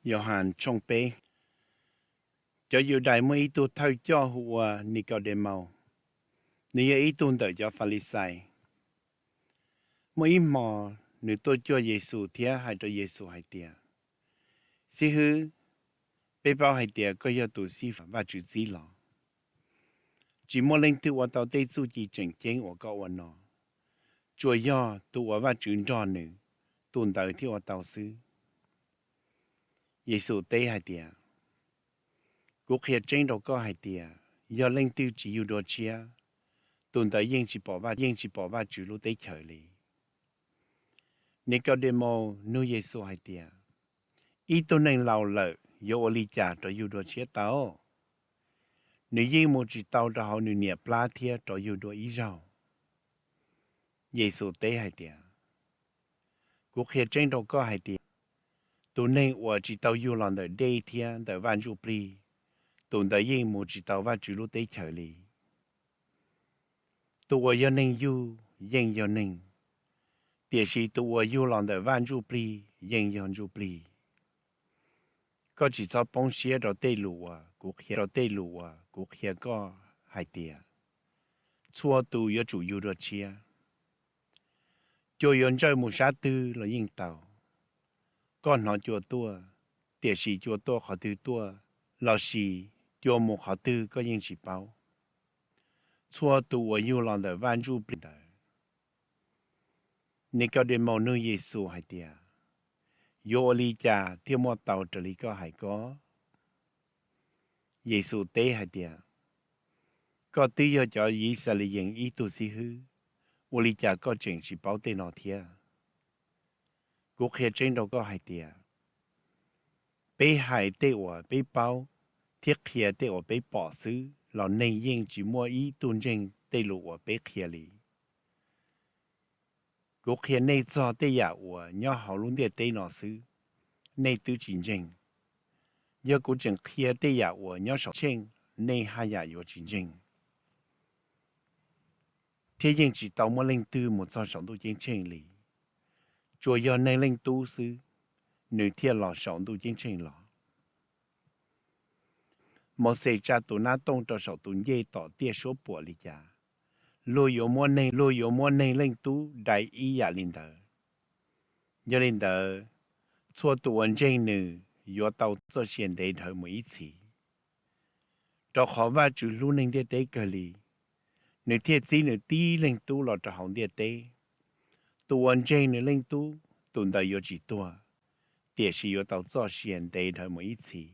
Yauhas tshooj peb. Cov Yudais muaj ib tug thawj coj hu ua Nikaudemaus, nws yog ib tug ntawm cov Falixais. Muaj ib hmo nws tuaj cuag Yexus thiab hais rau Yexus hais tias, Xib hwb, peb paub hais tias koj yog tus xib hwb Vajtswv txib los. Tsis muaj leej twg ua tau tej txuj ci tseem ceeb uas koj ua no, tsuas yog tus uas Vajtswv nrog nws, tus ntawd thiaj ua tau xwb. Yexus teb hais tias, Kuv qhia tseeb rau koj hais tias, yog leej twg tsis yug dua tshiab, tus ntawd yeej tsis pom Vajtswv lub teb chaws li. Nikaudemaus nug Yexus hais tias, Ib tug neeg laus lawm yuav ua li cas rov yug dua tshiab tau? Nws yeej mus tsis tau rau hauv nws niam plab thiab rov yug dua ib zaug. Yexus teb hais tias, Kuv qhia tseeb rau koj hais tias, tus neeg uas tsis tau yug los ntawm dej thiab ntawm Vaj Ntsujplig, tus ntawd yeej mus tsis tau Vajtswv lub teb chaws li. Tus uas yog neeg yug yeej yog neeg, tiam sis tus uas yug los ntawm Vaj Ntsujplig yeej yog ntsuj plig. Koj tsis txhob poob siab rau tej lus uas kuv qhia, rau tej lus uas kuv qhia koj hais tias, txhua tus yuav tsum yug dua tshiab. Cua yuav ntsawj mus sab twg los yeej tau. Koj hnov cua tuaj, tiam sis cua tuaj qhov twg tuaj, lossis cua mus qhov twg koj yeej tsis paub. Txhua tus uas yug los ntawm Vaj Ntsujplig ntawd. Nikaudemaus nug Yexus hais tias, Yuav ua li cas thiaj muaj tau raws li koj hais ko? Yexus teb hais tias, Koj twb yog cov Yixalayees ib tug xib hwb, ua li cas koj tseem tsis paub tej no thiab? Kuv qhia tseeb rau koj hais tias, peb hais tej uas peb paub thiab qhia tej uas peb pom xwb los neeg yeej tsis muaj ib tug ntseeg tej lus uas peb qhia li. Kuv qhia nej txog tej yam uas nyob hauv lub ntiaj teb no xwb, nej twb tsis ntseeg. Yog kuv tseem qhia tej yam uas nyob saum tsheej, nej haj yam yuav tsis ntseeg. Thiab yeej tsis tau muaj leej twg mus txog saum ntuj ceeb tsheej li, tsuas yog Neeg Leej Tub xwb, nws thiaj los saum ntuj ceeb tsheej los. Mauxes tsa tus nab tooj rau saum tus ncej tom tiaj suab puam li cas, luag yuav muab Neeg, luag yuav muab Neeg Leej Tub dai ib yam li ntawd. Yog li ntawd, txhua tus uas ntseeg nws yuav tau txoj sia ntev dhawv mus ib txhis. Rau qhov Vajtswv hlub neeg ntiaj teb kawg li, nws thiaj txib nws tib Leeg Tub los rau hauv ntiaj teb. Tus uas ntseeg nws Leej Tub, tus ntawd yuav tsis tuag, tiam sis yuav tau txoj sia ntev dhawv mus ib txhis.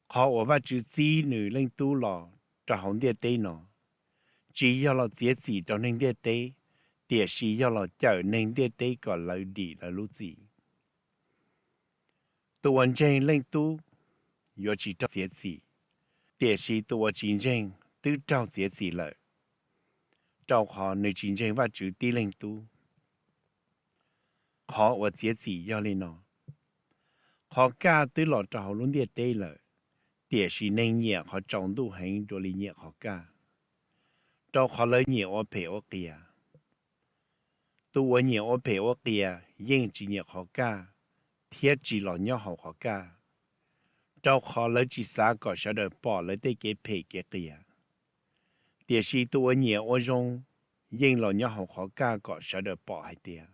Qhov uas Vajtswv txib nws Leej Tub los rau hauv ntiaj teb no, tsis yog los txiav txim rau neeg ntiaj teb, tiam sis yog los cawm neeg ntiaj teb kom lawv dim lawv lub txim. Tus uas ntseeg Leej Tub yuav tsis raug txiav txim, tiam sis tus uas tsis ntseeg twb raug txiav txim lawm, rau qhov nws tsis ntseeg Vajtswv tib Leeg Tub. Qhov uas txiav txim yog li no: qhov kaj twb los rau hauv lub ntiaj teb lawm, tiam sis neeg nyiam qhov tsaus ntuj heev dua li nyiam qhov kaj, rau qhov lawv nyiam ua phem ua qias. Tus uas nyiam ua phem ua qias yeej tsis nyiam qhov kaj thiab tsis los nyob hauv qhov kaj, rau qhov lawv tsis xav kom sawv daws pom lawv tej kev phem kev qias. Tiam sis tus uas nyiam ua zoo yeej los nyob hauv qhov kaj kom sawv daws pom hais tias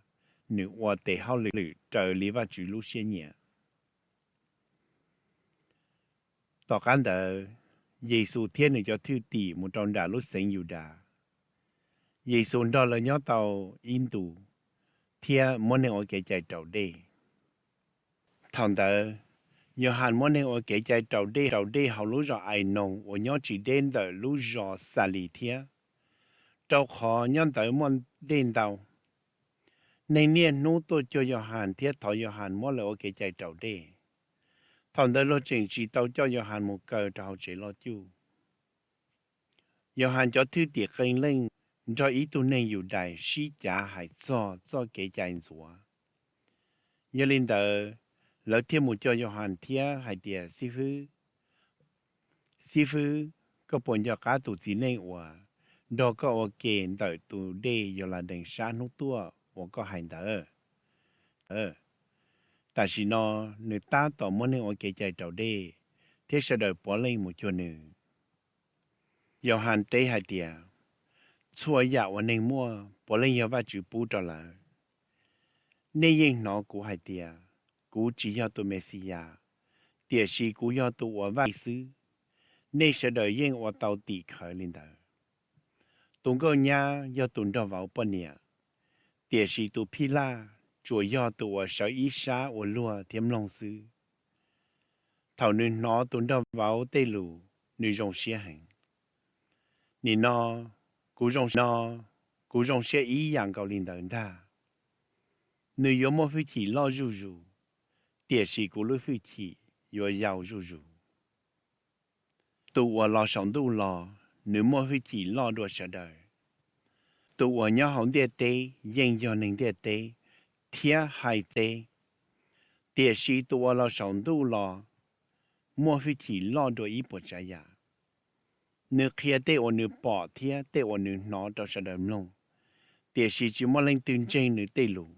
nws ua tes hauj lwm raws li Vajtswv lub siab nyiam. Tom qab ntawd, Yexus thiab nws cov thwj tim mus rau nram lub xeev Yudas. Yexus nrog lawv nyob tau ib ntus thiab muab neeg ua kev cai raus dej. Thaum ntawd, Yauhas muab neeg ua kev cai raus dej, raus dej hauv lub zos Ainoos uas nyob tsis deb ntawm lub zos Xalis thiab, rau qhov nyob ntawd muaj dej ntau. Neeg niaj hnub tuaj cuag Yauhas thiab thov Yauhas muab lawv ua kev cai raus dej. Thaum ntawd luag tseem tsis tau coj Yauhas mus kaw rau hauv tsev loj cuj. Yauhas cov thwj tim qee leej nrog ib tug neeg Yudais sib cav hais txog txoj kev cai ntxuav. Yog li ntawd, lawv thiaj mus cuag Yauhas thiab hais tias, Xib fwb, Xib fwb, koj puas nco qab tus txiv neej uas nrog koj ua ke ntawm tus dej Yauladees sab hnub tuaj uas koj hais ntawd? Tam sim no nws tab tom muab neeg ua kev cai raus dej, thiab sawv daws puav leej mus cuag nws. Yauhas teb hais tias, txhua yam uas neeg muaj puav leej yog Vajtswv pub rau lawv. Nej yeej hnov kuv hais tias, kuv tsis yog tus Mexiyas, tiam sis kuv yog tus uas Vajtswv txib xwb. Nej sawv daws yeej ua tau tim khawv li ntawd. Tus nkauj nyab yog tus nrog vauv poj niam, tiam sis tus phij laj tsuas yog tus uas sawv ib sab ua luag thiab mloog xwb. Thaum nws hnov tus nrog vauv tej lus, nws zoo siab heev. Nim no, kuv zoo, no, kuv zoo siab ib yam nkaus li ntawd ntag. Nws yuav muaj hwj chim loj zuj zus, tiam sis kuv lub hwj chim yuav yau zuj zus. Tus uas los saum ntuj los, nws muaj hwj chim loj dua sawv daws. Tus uas nyob hauv ntiaj teb yeej yog neeg ntiaj teb thiab hais teb, tiam sis tus uas los saum ntuj los muaj hwj chim loj dua ib puas tsav yam. Nws qhia tej uas nws pom thiab tej uas nws hnov rau sawv daws mloog, tiam sis tsis muaj leej twg ntseeg nws tej lus.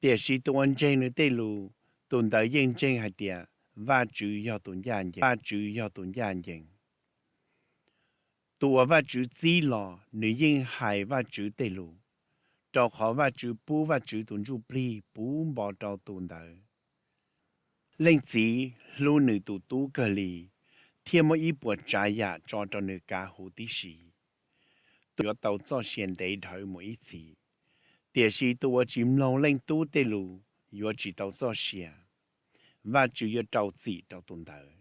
Tiam sis tus uas ntseeg nws tej lus, tus ntawd yeej ntseeg hais tias Vajtswv yog tus ncaj ncees, Vajtswv yog tus ncaj ncees. Tus uas Vajtswv txib los nws yeej hais Vajtswv tej lus, rau qhov Vajtswv pub Vajtswv tus Ntsujplig puv npo rau tus ntawd. Leej txiv hlub nws tus tub kawg li, thiaj muab ib puas tsav yam tso rau nws kav huv tib si. Tus yuav tau txoj sia ntev dhawv mus ib txhis, tiam sis tus uas tsis mloog leej tub tej lus yuav tsis tau txoj sia. Vajtswv yuav rau txim rau tus ntawd.